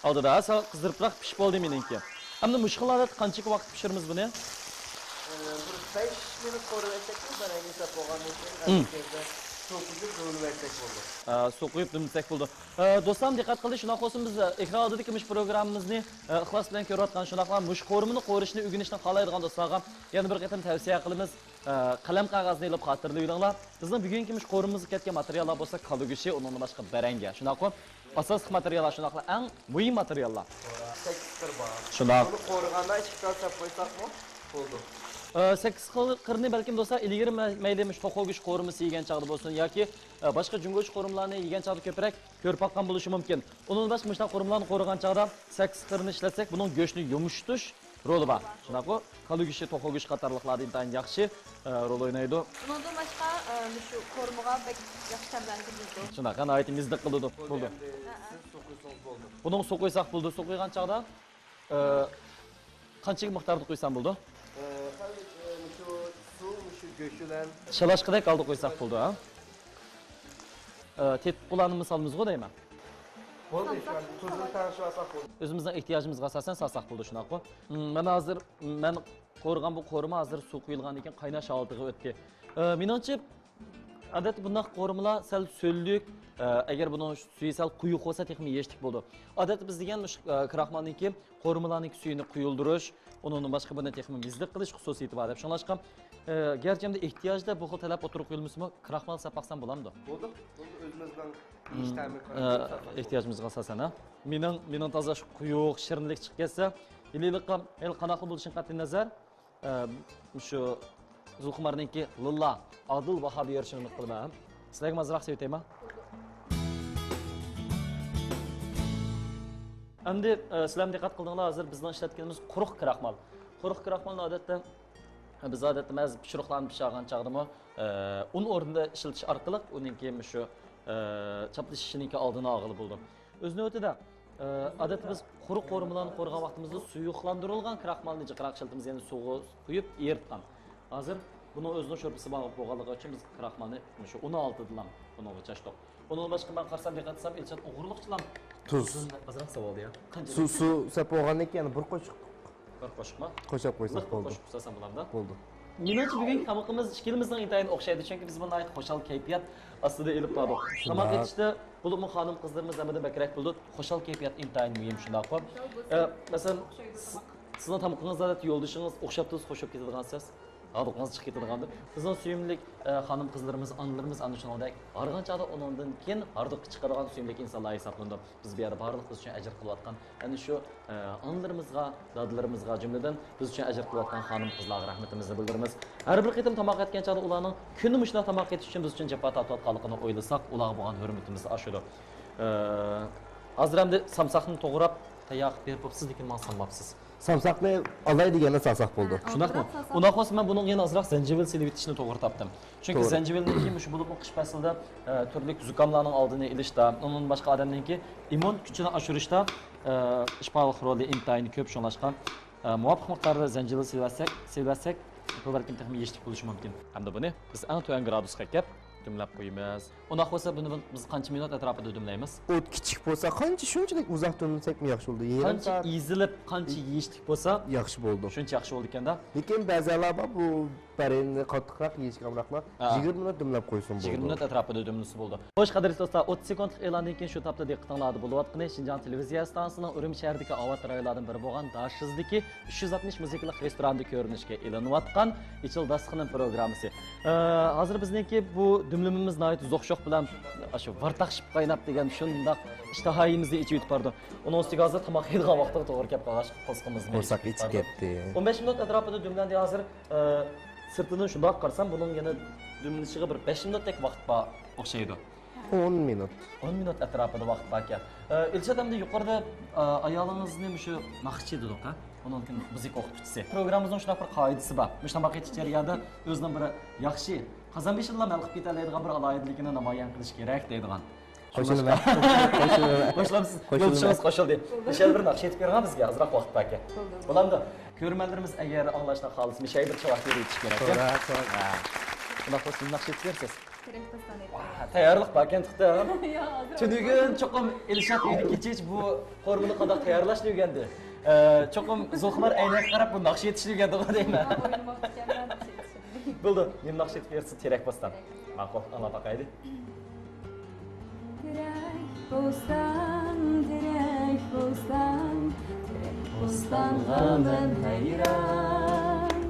ئالدىدا، سەل قىزىرىپراق پىشىپ بولدى مېنىڭكى. ئەمدى مۇشۇ خىل ھالەتتە قانچىلىك ۋاقىت پىشۇرىمىز بۇنى؟ بىر بەش مىنۇت قورۇۋەتسەكمۇ، بەرەڭگە سەپ بولغاندىن كېيىن، ئەمدى سۇ قۇيۇپ دۈملىۋەتسەك بولدى. ئە، سۇ قۇيۇپ دۈملىسەك بولدى. ئە، دوستلار، دىققەت قىلدى، شۇنداق بولسۇن، بىز، ئە، ئېكران ئالدىدىكى مۇشۇ پروگراممىمىزنى، ئە، ئىخلاس بىلەن كۆرۈۋاتقان، شۇنداقلا مۇشۇ قورۇمىنى قورۇشنى ئۆگىنىشنى خالايدىغان دوستلارغا يەنە بىر قېتىم تەۋسىيە قىلىمىز. ئە، قەلەم قەغەزنى ئېلىپ خاتىرىلىۋېلىڭلار. بىزنىڭ بۈگۈنكى مۇشۇ قورۇمىمىزغا كەتكەن ماتېرىياللار بولسا كالا گۆشى، ئۇنىڭدىن باشقا بەرەڭگە. شۇنداققۇ؟ ئاساسلىق ماتېرىياللار، شۇنداقلا ئەڭ مۇھىم ماتېرىياللار. سەككىز قىر بار. شۇنداق. بۇنى قورۇغاندا ئىككى تال سەپ قويساقمۇ بولىدۇ؟ ئە، سەككىز قىر-، قىرنى بەلكىم دوستلار ئىلگىرى مە-، مەيلى مۇشۇ توخۇ گۆش قورۇمىسى يېگەن چاغدا بولسۇن ياكى، ئە، باشقا جۇڭگوچە قورۇمىلارنى يېگەن چاغدا كۆپرەك كۆرۈپ باققان بولۇشى مۇمكىن. ئۇنىڭدىن باشقا مۇشۇنداق قورۇمىلارنى قورۇغان چاغدا سەككىز قىرنى ئىشلەتسەك، بۇنىڭ گۆشنى يۇمشىتىش رولى بار. شۇنداققۇ؟ كالا گۆشى، توخۇ گۆشى قاتارلىقلاردا ئىنتايىن ياخشى، ئە، رول ئوينايدۇ. ئۇنىڭدىن باشقا، ئە، مۇشۇ قورۇمىغا بەك ياخشى تەملەندۈرىدۇ. شۇنداق، ھە، ناھايىتى مىززىق قىلىدۇ. بولدى. ئەمدى سىز سۇ قۇيسىڭىز بولدى. بۇنىڭغا سۇ قۇيساق بولدى. سۇ قۇيغان چاغدا، ئە، قانچىلىك مىقداردا قۇيسام بولىدۇ؟ ئە، خەل-، ئە، مۇشۇ سۇ، مۇشۇ گۆش بىلەن. شالاشقىدەك ھالدا قۇيساق بولىدۇ، ھە؟ ئە، تېتىتقۇلارنىمۇ سالىمىزغۇ دەيمەن. بولدى، شۇ تۇزنى تەڭشىۋالساق بولدى. ئۆزىمىزنىڭ ئېھتىياجىمىزغا ئاساسەن سالساق بولىدۇ، شۇنداققۇ؟ مم، مانا ھازىر مەن قورۇغان بۇ قورۇما ھازىر سۇ قۇيۇلغاندىن كېيىن قايناش ھالىتىگە ئۆتتى. ئە، مېنىڭچە، ئادەتتە بۇنداق قورۇمىلار سەل سۈيلۈك، ئە، ئەگەر بۇنىڭ سۈيى سەل قويۇق بولسا، تېخىمۇ يېيىشلىك بولىدۇ. ئادەتتە بىز دېگەن مۇشۇ، ئە، كراخمالنىڭكى قورۇمىلارنىڭكى سۈيىنى قۇيۇلدۇرۇش، ئۇنىڭدىن باشقا بۇنى تېخىمۇ مىززىق قىلىش خۇسۇسىيىتى بار دەپ شۇڭلاشقا، ئە، گەرچە ئەمدى ئېھتىياجدا بۇ خىل تەلەپ ئوتتۇرىغا قويۇلمىسىمۇ، كراخمال سەپ باقسام بولامدۇ؟ بولدى، بولدى، ئۆزىمىزنىڭ يېيىش تەمى، ئە، ئېھتىياجىمىزغا ئاساسەن، ھە؟ مېنىڭ، مېنىڭ تازا شۇ قويۇق، شىرىنلىك چىقىپ كەتسە، ھېلىلىققا، ھېلى قانداقلا بولۇشىدىن قەتئىينەزەر، ئە، شۇ زۇلخۇمارنىڭكى لىللا ئادىل باھا بېرىشىنى ئۈمىد قىلىمەن. سىلەرگە ئازراق سېۋىتەيمەن. ئەمدى، ئە، سىلەرمۇ دىققەت قىلدىڭلار، ھازىر بىزنىڭ ئىشلەتكىنىمىز قۇرۇق كراخمال. قۇرۇق كراخمالنى ئادەتتە، بىز ئادەتتە بەزى پىشۇرۇقلارنى پىشۇرغان چاغدىمۇ، ئە، ئۇن ئورنىدا ئىشلىتىش ئارقىلىق ئۇنىڭكى مۇشۇ، ئە، چاپلىشىشىنىڭكى ئالدىنى ئالغىلى بولىدۇ. ئۆز نۆۋىتىدە، ئە، ئادەتتە بىز قۇرۇق قورۇمىلارنى قورۇغان ۋاقتىمىزدا سۇيۇقلاندۇرۇلغان كراخمالنى جىقراق ئىشلىتىمىز، يەنى سۇغا قۇيۇپ ئېرىتقان. ھازىر بۇنىڭ ئۆزىنىڭ شورپىسى بار بولغانلىقى ئۈچۈن بىز كراخمالنى مۇشۇ ئۇن ھالىتىدىلا بۇنىڭغا چاچتۇق. ئۇنىڭدىن باشقا مەن قارىسام، دىققەت قىلسام، ئىلشات ئوغرىلىقچىلام. تۇز. ئازراق ساۋال يا. قانچە؟ سۇ، سۇ سەپ بولغاندىن كېيىن بىر قوشۇق. بىر قوشۇقما؟ قوشۇپ قويساق لىق بىر بولدى. قوشۇق قىلسام بولامدا؟ بولدى. مېنىڭچە بۈگۈنكى تامىقىمىز ئىككىلىمىزنىڭ ئىنتايىن ئوخشايدۇ، چۈنكى بىز بۇنى ناھايىتى خۇشال كەيپىيات ئاستىدا ئېلىپ باردۇق. شۇنداق. تاماق ئېتىشتە بولۇپمۇ خانىم قىزلىرىمىز ھەممىدىن بەكرەك بولىدۇ. خۇشال كەيپىيات ئىنتايىن مۇھىم، شۇنداققۇ؟ ئە، مەسىلەن، سىز، سىزنىڭ تامىقىڭىزدا يولدىشىڭىز ئوخشاپ تۇرسا خۇش بولۇپ كېتىدىغان سۆز. ھاردۇقىڭىز چىقىپ كېتىدىغاندۇر. بىزنىڭ سۆيۈملۈك، ئە، خانىم قىزلىرىمىز، ئانىلىرىمىز ئەنە شۇنىڭدەك ھارغان چاغدا ئۇنىڭدىن كېيىن ھاردۇققا چىقىدىغان سۆيۈملۈك ئىنسانلار ھېسابلىنىدۇ. بىز بۇ يەردە بارلىق بىز ئۈچۈن ئەجىر قىلىۋاتقان ئەنە شۇ، ئە، ئانىلىرىمىزغا، دادىلىرىمىزغا، جۈملىدىن بىز ئۈچۈن ئەجىر قىلىۋاتقان خانىم قىزلارغا رەھمىتىمىزنى بىلدۈرىمىز. ھەر بىر قېتىم تاماق ئەتكەن چاغدا ئۇلارنىڭ كۈندە مۇشۇنداق تاماق ئېتىش ئۈچۈن بىز ئۈچۈن جاپا تارتىۋاتقانلىقىنى ئويلىساق، ئۇلارغا بولغان ھۆرمىتىمىز ئاشىدۇ. ئە، ھازىر ئەمدى سامساقنى توغراپ تەييار قىلىپ بېرىپ بوپسىز، لېكىن ماڭا سالماپسىز. سامساقنى ئالاي دېگەندە سالساق بولدى. ھە، شۇنداقمۇ؟ ئۇنداق بولسا مەن بۇنىڭغا يەنە ئازراق زەنجىۋىل سېلىۋېتىشنى توغرا تاپتىم. چۈنكى توغرا. زەنجىۋىلنىڭكى مۇشۇ بولۇپمۇ قىش پەسلىدە، ئە، تۈرلۈك زۇكاملارنىڭ ئالدىنى ئېلىشتا، ئۇنىڭدىن باشقا ئادەمنىڭكى ئىممۇن كۈچىنى ئاشۇرۇشتا، ئە، شىپالىق رولى ئىنتايىن كۆپ، شۇڭلاشقا، ئە، مۇۋاپىق مىقداردا زەنجىۋىل سېلىۋەتسەك، سېلىۋەتسەك، بۇ بەلكىم تېخىمۇ يېيىشلىك بولۇشى مۇمكىن. ھەمدە بۇنى بىز ئەڭ تۆۋەن گرادۇسقا ئەكەپ دۈملەپ قويىمىز. ئۇنداق بولسا بۇنى بىز قانچە مىنۇت ئەتراپىدا دۈملەيمىز؟ ئوت كىچىك بولسا، قانچە شۇنچىلىك ئۇزاق دۈملىسەكمۇ ياخشى بولىدۇ. يېرىم سائەت. قانچە ئېزىلىپ، قانچە يېيىشلىك بولسا، ياخشى بولىدۇ. شۇنچە ياخشى بولىدىكەن-دە. لېكىن بەزىلەر بار، بۇ بەرەينى قاتتىقراق يېيىشكە ئامراقلار ھە. يىگىرمە مىنۇت دۈملەپ قويسىمۇ بولىدۇ. يىگىرمە مىنۇت ئەتراپىدا دۈملىسە بولىدۇ. خوش، قەدىرلىك دوستلار، ئوتتۇز سېكۇنتلۇق ئېلاندىن كېيىن شۇ تاپتا دىققىتىڭلاردا بولۇۋاتقىنى شىنجاڭ تېلېۋىزىيە ئىستانسىسىنىڭ ئۈرۈمچى شەھىرىدىكى ئاۋات رايونلاردىن بىرى بولغان داشىزدىكى ئۈچ يۈز ئاتمىش مۇزىكىلىق رېستوراندا كۆرۈنۈشكە ئېلىنىۋاتقان ئېچىل داستىخىنىم پروگراممىسى. ئە، ھازىر بىزنىڭكى بۇ دۈملىمىمىز ناھايىتى زوق شوق بىلەن شۇ ۋارتاقشىپ قايناپ دېگەن شۇنداق ئىشتىھايىمىزنى ئېچىۋېتىپ بارىدۇ. ئۇنىڭ ئۈستىگە ھازىر تاماق يەيدىغان ۋاقىتقا توغرا كەپ قالغاچقا قورسىقىمىزمۇ قورساق ئېچىپ كەتتى. ئون بەش مىنۇت ئەتراپىدا دۈملەندى ھازىر. ئە، سىرتىدىن شۇنداق قارىسام، بۇنىڭ يەنە دۈملىشىگە بىر بەش مىنۇتتەك ۋاقىت بار ئوخشايدۇ. ئون مىنۇت. ئون مىنۇت ئەتراپىدا ۋاقىت باركەن. ئە، ئىلشات ئەمدى يۇقىرىدا، ئە، ئايالىڭىزنى مۇشۇ ناخشىچى دېدۇق، ھە؟ ئۇنىڭكى مۇزىكا ئوقۇتقۇچىسى. پروگراممىمىزنىڭ شۇنداق بىر قائىدىسى بار. مۇشۇ تاماق ئېتىش جەريانىدا ئۆزىنىڭ بىر ياخشى قازان بېشىدىلا ھەل قىلىپ كېتەلەيدىغان بىر ئالاھىدىلىكىنى نامايان قىلىش كېرەك دەيدىغان. قوشۇلىمەن. قوشۇلىمەن. قوشۇلامسىز؟ قوشۇلىمەن. يولدىشىڭىز قوشۇلدى. بولدى. مىشەل بىر ناخشا ئېيتىپ بېرىڭە بىزگە، ئازراق ۋاقىت باركەن. بولدى. بولامدۇ؟ كۆرۈرمەنلىرىمىز ئەگەر ئاڭلاشنى خالىسا، مىشەل بىر چاۋاك بېرىپ ئېيتىش كېرەك. توغرا، توغرا. ھە. شۇنداق بولسا، نېمە ناخشا ئېيتىپ بېرىسىز؟ تېرەك بوستان ئېيتىپ. ۋاھ، تەييارلىق باركەن تۇختا. يا، ھازىر. تۈنۈگۈن چوقۇم ئىلشات ئۆيدە كېچىچە بۇ قورۇمىنى قانداق تەييارلاشنى ئۆگەندى. ئە، چوقۇم زۇلخۇمار ئەينەككە قاراپ بۇ ناخشا ئېيتىشنى ئۆگەندىغۇ دەيمەن. يا، ئوينىماقچى ئىكەنمەن، ناخشا ئېيتىشنى. بولدى، نېمە ناخشا ئېيتىپ بېرىسىز؟ تېرەك بوستان. ماقۇل، ئاڭلاپ باقايلى. تېرەك بوستان، تېرەك بوستان، تېرەك بوستانغا مەن ھەيران.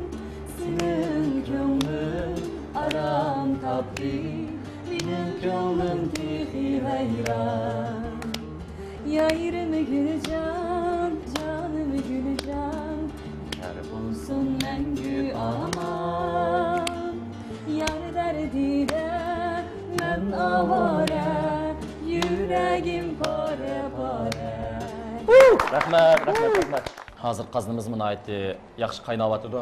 سېنىڭ كۆڭلۈڭ ئارام تاپتى، مېنىڭ كۆڭلۈم تېخى ۋەيران. يايرىم گۈلجان، جانىم گۈلجان، يار بولسۇن مەڭگۈ ئامان. يار دەردىدە مەن ئاۋارە، يۈرەگىم پارە-پارە. رەھمەت، رەھمەت، رەھمەت. ھازىر قازىنىمىزمۇ ناھايىتى ياخشى قايناۋاتىدۇ.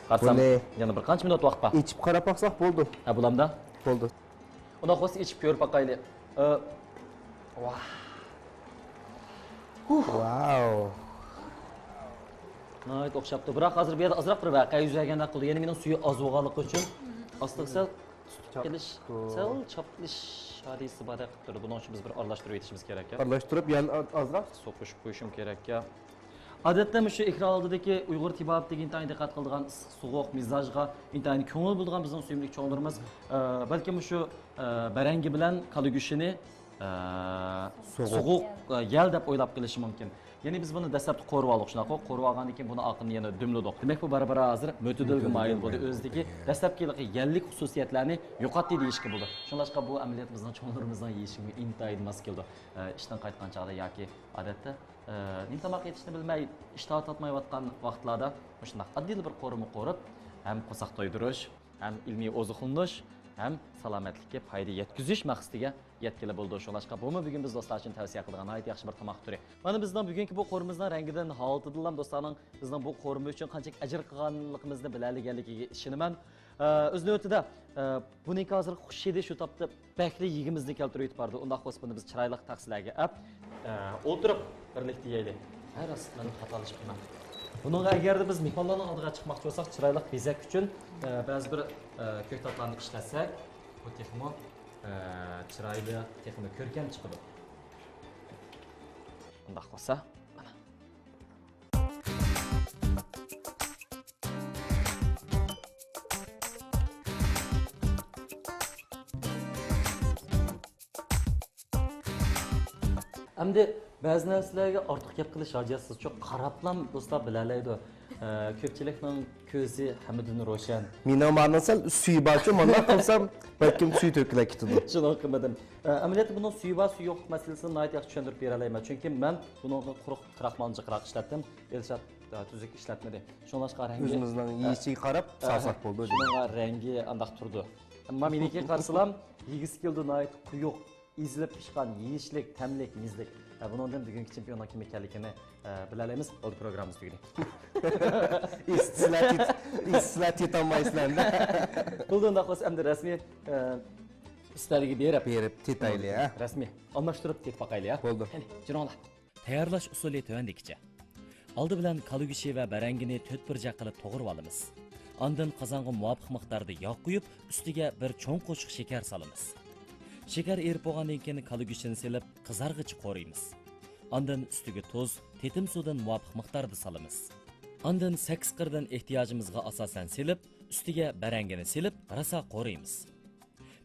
قارىسام، بۇنى يەنە بىر قانچە مىنۇت ۋاقىت بار. ئېچىپ قاراپ باقساق بولدى. ھە، بولامدا؟ بولدى. ئۇنداق بولسا ئېچىپ كۆرۈپ باقايلى. ئە، ۋاھ. ھۇھ. ۋاو. ناھايىتى ئوخشاپتۇ. بىراق ھازىر بۇ يەردە ئازراق بىر ۋەقە يۈز بەرگەندەك قىلدى. يەنە مېنىڭ سۈيى ئاز بولغانلىقى ئۈچۈن ئاستىغا سەل تۇتۇپ كېلىش، چاپتۇ. سەل چاپلىش ھادىسىسى باردەك قىلىپ تۇرىدۇ. بۇنىڭ ئۈچۈن بىز بىر ئارىلاشتۇرۇپ ئېتىشىمىز كېرەك. ئارىلاشتۇرۇپ يەنە ئا-، ئازراق سوقۇشۇپ قويۇشۇم كېرەك. ئادەتتە مۇشۇ ئېكران ئالدىدىكى ئۇيغۇر تېبابىتىگە ئىنتايىن دىققەت قىلىدىغان، ئىسسىق، سوغۇق مىزاجغا ئىنتايىن كۆڭۈل بۆلىدىغان بىزنىڭ سۆيۈملۈك چوڭلىرىمىز، ئە، بەلكىم مۇشۇ، ئە، بەرەڭگى بىلەن كالا گۆشىنى، ئە، سوغۇق. سوغۇق، ئە، يەل دەپ ئويلاپ قېلىشى مۇمكىن. يەنى بىز بۇنى دەسلەپتە قورۇۋالدۇق، شۇنداققۇ؟ قورۇۋالغاندىن كېيىن بۇنى ئارقىدىن يەنە دۈملىدۇق. دېمەك، بۇ بارا-بارا ھازىر مۆتىدىلگە مايىل بولدى. ئۆزىدىكى دەسلەپكى يەللىك خۇسۇسىيەتلەرنى يوقاتتى دېيىشكە بولىدۇ. شۇڭلاشقا بۇ ئەمەلىيەت بىزنىڭ چوڭلىرىمىزنىڭ يېيىشىگە ئىنتايىن ماس كېلىدۇ. ئە، ئىشتىن قايتقان چاغدا ياكى ئادەتتە ئە، نېمە تاماق يېتىشنى بىلمەي، ئىشتىھا تارتمايۋاتقان ۋاقىتلاردا مۇشۇنداق ئاددىيلا بىر قورۇما قورۇپ، ھەم قورساق تويدۇرۇش، ھەم ئىلمىي ئوزۇقلىنىش، ھەم سالامەتلىككە پايدا يەتكۈزۈش مەقسىتىگە يەتكىلى بولىدۇ. شۇڭلاشقا بۇمۇ بۈگۈن بىز دوستلار ئۈچۈن تەۋسىيە قىلىدىغان ناھايىتى ياخشى بىر تاماق تۈرى. مانا بىزنىڭ بۈگۈنكى بۇ قورۇمىمىزنىڭ رەڭگىدىن، ھالىتىدىنلا دوستلارنىڭ بىزنىڭ بۇ قورۇما ئۈچۈن قانچىلىك ئەجىر قىلغانلىقىمىزنى بىلەلىگەنلىكىگە ئىشىنىمەن. ئە، ئۆز نۆۋىتىدە، ئە، بۇنىڭكى ھازىرقى خۇش ھىدى شۇ تاپتا بەكلا يېگۈمىزنى كەلتۈرۈپ يۈتۈپ بارىدۇ. ئۇنداق بولسا بۇنى بىز چىرايلىق تەخسىلەرگە ئەپ، ئە، ئولتۇرۇپ بىرلىكتە يەيلى. ھە، راست، مەن خاتالىشىپ قالماڭ. بۇنىڭغا ئەگەردە بىز مېھمانلارنىڭ ئالدىغا چىقماقچى بولساق، چىرايلىق بېزەك ئۈچۈن، ئە، بەزى بىر، ئە، كۆكتاتلارنى ئىشلەتسەك، بۇ تېخىمۇ، ئە، چىرايلىق، تېخىمۇ كۆركەم چىقىدۇ. ئۇنداق بولسا، مانا. ئەمدى بەزى نەرسىلەرگە ئارتۇق گەپ قىلىش ھاجەتسىز، چوق قاراپلام دوستلار بىلەلەيدۇ. ئە، كۆپچىلىكنىڭ كۆزى ھەممىدىن روشەن. مېنىڭ مانا سەل سۈيى بارچۇ، مانا قىلسام بەلكىم سۈيى تۆكۈلۈپ كېتىدۇ. شۇنىڭ قىممىتىم. ئە، ئەمەلىيەتتە بۇنىڭ سۈيى بار، سۈيى يوقلۇق مەسىلىسىنى ناھايىتى ياخشى چۈشەندۈرۈپ بېرەلەيمەن. چۈنكى مەن بۇنىڭغا قۇرۇق كراخمالنى جىقراق ئىشلەتتىم. ئىلشات، ئە، تۈزۈك ئىشلەتمىدى. شۇڭلاشقا رەڭگى، ئۆزىمىزنىڭ ئە، يېيىشىگە قاراپ ئە، سالساق بولىدۇ. شۇنىڭغا رەڭگى ئانداق تۇرىدۇ. ئەمما مېنىڭكى قارىسىلام، يېگۈسى كېلىدۇ، ناھايىتى قويۇق، ئېزىلىپ پىشقان، يېيىشلىك، تەملىك، مېزىلىك. ئە، بۇنىڭدىن بۈگۈنكى چېمپىيوننىڭ كىم ئىكەنلىكىنى، ئە، بىلەلەيمىز. بولدى، پروگراممىمىز تۈگىدى. ئىستىلات يېت-، ئىستىلات يېتالمايسىلەر-دە. بولدى، ئۇنداق بولسا ئەمدى رەسمىي، ئە، ئۈستەلگە بېرىپ. بېرىپ تېتايلى، ھە؟ رەسمىي ئالماشتۇرۇپ تېتىپ باقايلى، ھە؟ بولدى. قېنى، جۈرۈڭلار. تەييارلاش ئۇسۇلى تۆۋەندىكىچە. ئالدى بىلەن كالا گۆشى ۋە بەرەڭگىنى تۆت بۇرجەك قىلىپ توغرىۋالىمىز. ئاندىن قازانغا مۇۋاپىق مىقداردا ياغ قۇيۇپ، ئۈستىگە بىر چوڭ قوشۇق شېكەر سالىمىز. شېكەر ئېرىپ بولغاندىن كېيىن كالا گۆشىنى سېلىپ، قىزارغىچە قورۇيمىز. ئاندىن ئۈستىگە تۇز، تېتىم سۇدىن مۇۋاپىق مىقداردا سالىمىز. ئاندىن سەككىز قىردىن ئېھتىياجىمىزغا ئاساسەن سېلىپ، ئۈستىگە بەرەڭگىنى سېلىپ، راسا قورۇيمىز.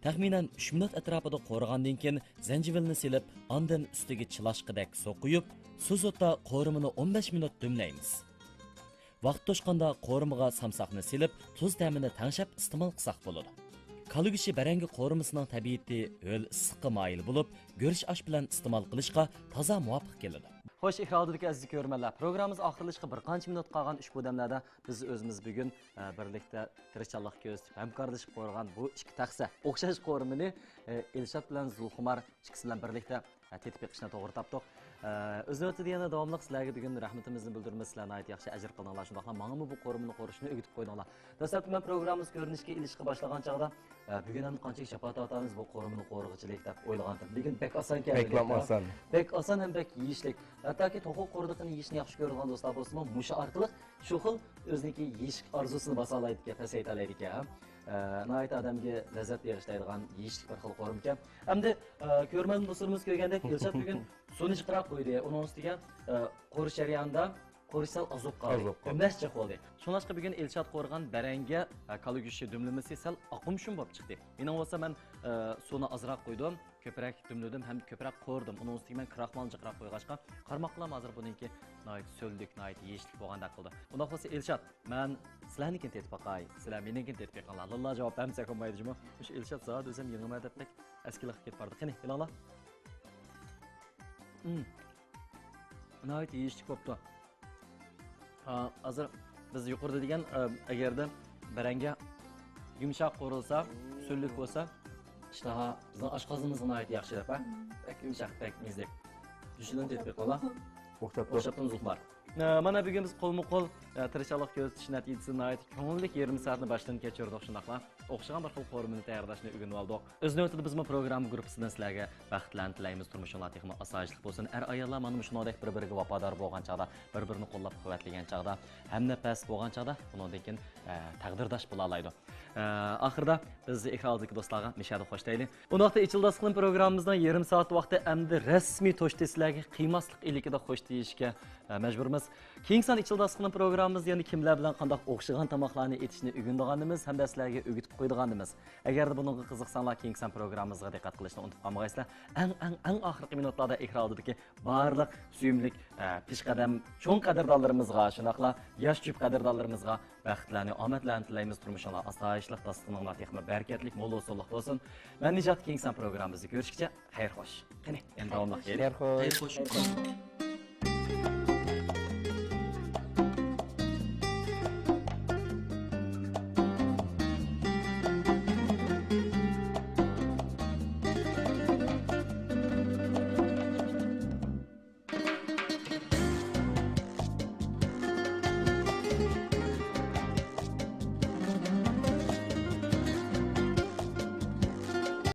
تەخمىنەن ئۈچ مىنۇت ئەتراپىدا قورۇغاندىن كېيىن زەنجىۋىلنى سېلىپ، ئاندىن ئۈستىگە چىلاشقىدەك سۇ قۇيۇپ، سۇس ئوتتا قورۇمىنى ئون بەش مىنۇت دۈملەيمىز. ۋاقىت توشقاندا قورۇمىغا سامساقنى سېلىپ، تۇز تەمىنى تەڭشەپ ئىستېمال قىلساق بولىدۇ. كالا گۆشى بەرەڭگە قورۇمىسىنىڭ تەبىئىتى ھۆل ئىسسىققا مايىل بولۇپ، گۈرۈچ ئاش بىلەن ئىستېمال قىلىشقا تازا مۇۋاپىق كېلىدۇ. خوش، ئېكران ئالدىدىكى ئەزىز كۆرۈرمەنلەر، پروگراممىمىز ئاخىرلىشىشقا بىر قانچە مىنۇت قالغان ئۇشبۇ دەملەردە بىز ئۆزىمىز بۈگۈن، ئە، بىرلىكتە تىرىشچانلىق كۆرسىتىپ، ھەمكارلىشىپ قورغان بۇ ئىككى تەخسە ئوخشاش قورۇمىنى، ئە، ئىلشات بىلەن زۇلخۇمار ئىككىسى بىلەن بىرلىكتە، ئە، تېتىپ بېقىشنى توغرا تاپتۇق. ئە، ئۆز نۆۋىتىدە يەنە داۋاملىق سىلەرگە بۈگۈن رەھمىتىمىزنى بىلدۈرىمىز. سىلەر ناھايىتى ياخشى ئەجىر قىلدىڭلار. شۇنداقلا ماڭىمۇ بۇ قورۇمىنى قورۇشنى ئۆگىتىپ قويدۇڭلار. دەسلەپتە مەن پروگراممىمىز كۆرۈنۈشكە ئېلىشقا باشلىغان چاغدا، ئە، بۈگۈن ھەم قانچىلىك جاپا تارتارمىز بۇ قورۇمىنى قورۇغۇچىلىك دەپ ئويلىغانتىم. لېكىن بەك ئاسانكەن. بەكلا ئاسان. بەك ئاسان ھەم بەك يېيىشلىك. ھەتتاكى توخۇ قوردىقىنى يېيىشنى ياخشى كۆرىدىغان دوستلار بولسىمۇ، مۇشۇ ئارقىلىق شۇ خىل ئۆزىنىڭكى يېيىشلىك ئارزۇسىنى باسالايدىكەن، پەسەيتەلەيدىكەن. ئە، ناھايىتى ئادەمگە لەززەت بېغىشلايدىغان يېيىشلىك بىر خىل قورۇمكەن. ئەمدى، ئە، كۆرۈرمەن دوستلىرىمىز كۆرگەندەك، ئىلشات بۈگۈن سۇنى جىقراق قۇيدى. ئۇنىڭ ئۈستىگە، ئە، قورۇش جەريانىدا قورۇش سەل ئاز بولۇپ قالدى. ئاز بولۇپ قالدى. دۈملەش جىق بولدى. شۇڭلاشقا بۈگۈن ئىلشات قورغان بەرەڭگە، ئە، كالا گۆشى دۈملىمىسى سەل ئاقۇمشۇم بولۇپ چىقتى. مېنىڭ بولسا مەن، ئە، سۇنى ئازراق قۇيدۇم. كۆپرەك دۈملىدىم ھەم كۆپرەك قورۇدۇم. ئۇنىڭ ئۈستىگە مەن كراخمالنى جىقراق قويغاچقا، قارىماقلام ھازىر بۇنىڭكى ناھايىتى سۆللۈك، ناھايىتى يېيىشلىك بولغاندەك قىلدى. ئۇنداق بولسا ئىلشات، مەن سىلەرنىڭكىنى تېتىپ باقاي، سىلەر مېنىڭكىنى تېتىپ بېقىڭلار. لىللا جاۋاب بەرمىسەك بولمايدۇ جۇمۇ. مۇشۇ ئىلشات زادى ئۆزۈم يېڭىمەن دەپ بەك ئەسكىلىققا كېتىپ باردى. قېنى، ئېلىڭلار. ئىم. ناھايىتى يېيىشلىك بوپتۇ. ھا، ھازىر بىز يۇقىرىدا دېگەن، ئە، ئەگەردە بەرەڭگە يۇمشاق قورۇلسا، سۈرلۈك بولسا، ئىشتىھا بىزنىڭ ئاشقازىنىمىزغا ناھايىتى ياخشى دەپ، ھە؟ بەك يۇمشاق، بەك مېززىلىك. جۈشىدىن تېتىپ بېقىڭلار. ئوخشاپتۇ. ئوخشاپتۇ، زوق بار. ئە، مانا بۈگۈن بىز قولمۇ قول، ئە، تىرىشچانلىق كۆرسىتىش نەتىجىسىدە ناھايىتى كۆڭۈللۈك يېرىم سائەتنى باشتىن كەچۈردۇق، شۇنداقلا ئوخشىغان بىر خىل قورۇمىنى تەييارلاشنى ئۆگىنىۋالدۇق. ئۆز نۆۋىتىدە بىزمۇ پروگرامما گۇرۇپپىسىدىن سىلەرگە بەختلەرنى تىلەيمىز، تۇرمۇشۇڭلار تېخىمۇ ئاسايىشلىق بولسۇن. ئەر-ئاياللار مانا مۇشۇنىڭدەك بىر-بىرىگە ۋاپادار بولغان چاغدا، بىر-بىرىنى قوللاپ-قۇۋۋەتلىگەن چاغدا، ھەمنەپەس بولغان چاغدا، ئۇنىڭدىن كېيىن، ئە، تەقدىرداش بولالايدۇ. ئە، ئاخىرىدا بىز ئېكران ئالدىدىكى دوستلارغا مىشەدە خوش دەيلى. ئۇنداقتا ئېچىل داستىخىنىم پروگراممىمىزنىڭ يېرىم سائەت ۋاقتى ئەمدى رەسمىي توشتى، سىلەرگە قىيماسلىق ئىلكىدە خوش دېيىشكە، ئە، مەجبۇرمىز. كېيىنكى سان ئېچىل داستىخىنىم پروگراممىمىزدا يەنە كىملەر بىلەن قانداق ئوخشىغان تاماقلارنى ئېتىشنى ئۆگىنىدىغانىمىز ھەمدە سىلەرگە ئۆگىتىپ قويىدىغانىمىز. ئەگەردە بۇنىڭغا قىزىقساڭلار، كېيىنكى سان پروگراممىمىزغا دىققەت قىلىشنى ئۇنتۇپ قالمىغايسىلەر. ئەڭ، ئەڭ، ئەڭ ئاخىرقى مىنۇتلاردا ئېكران ئالدىدىكى بارلىق سۆيۈملۈك، ئە، پېشقەدەم چوڭ قەدىردانلىرىمىزغا، شۇنداقلا ياش جۈپ قەدىردانلىرىمىزغا بەختلەرنى، ئامەتلەرنى تىلەيمىز. تۇرمۇشۇڭلار ئاسايىشلىق، داستىخىنىڭلار تېخىمۇ بەرىكەتلىك، مول ھوسۇللۇق بولسۇن. مەن نىجات، كېيىنكى سان پروگراممىمىزدا كۆرۈشكىچە خەير خوش. قېنى، يەنە داۋاملىق كېلىڭ. خەير خوش. خەير خوش.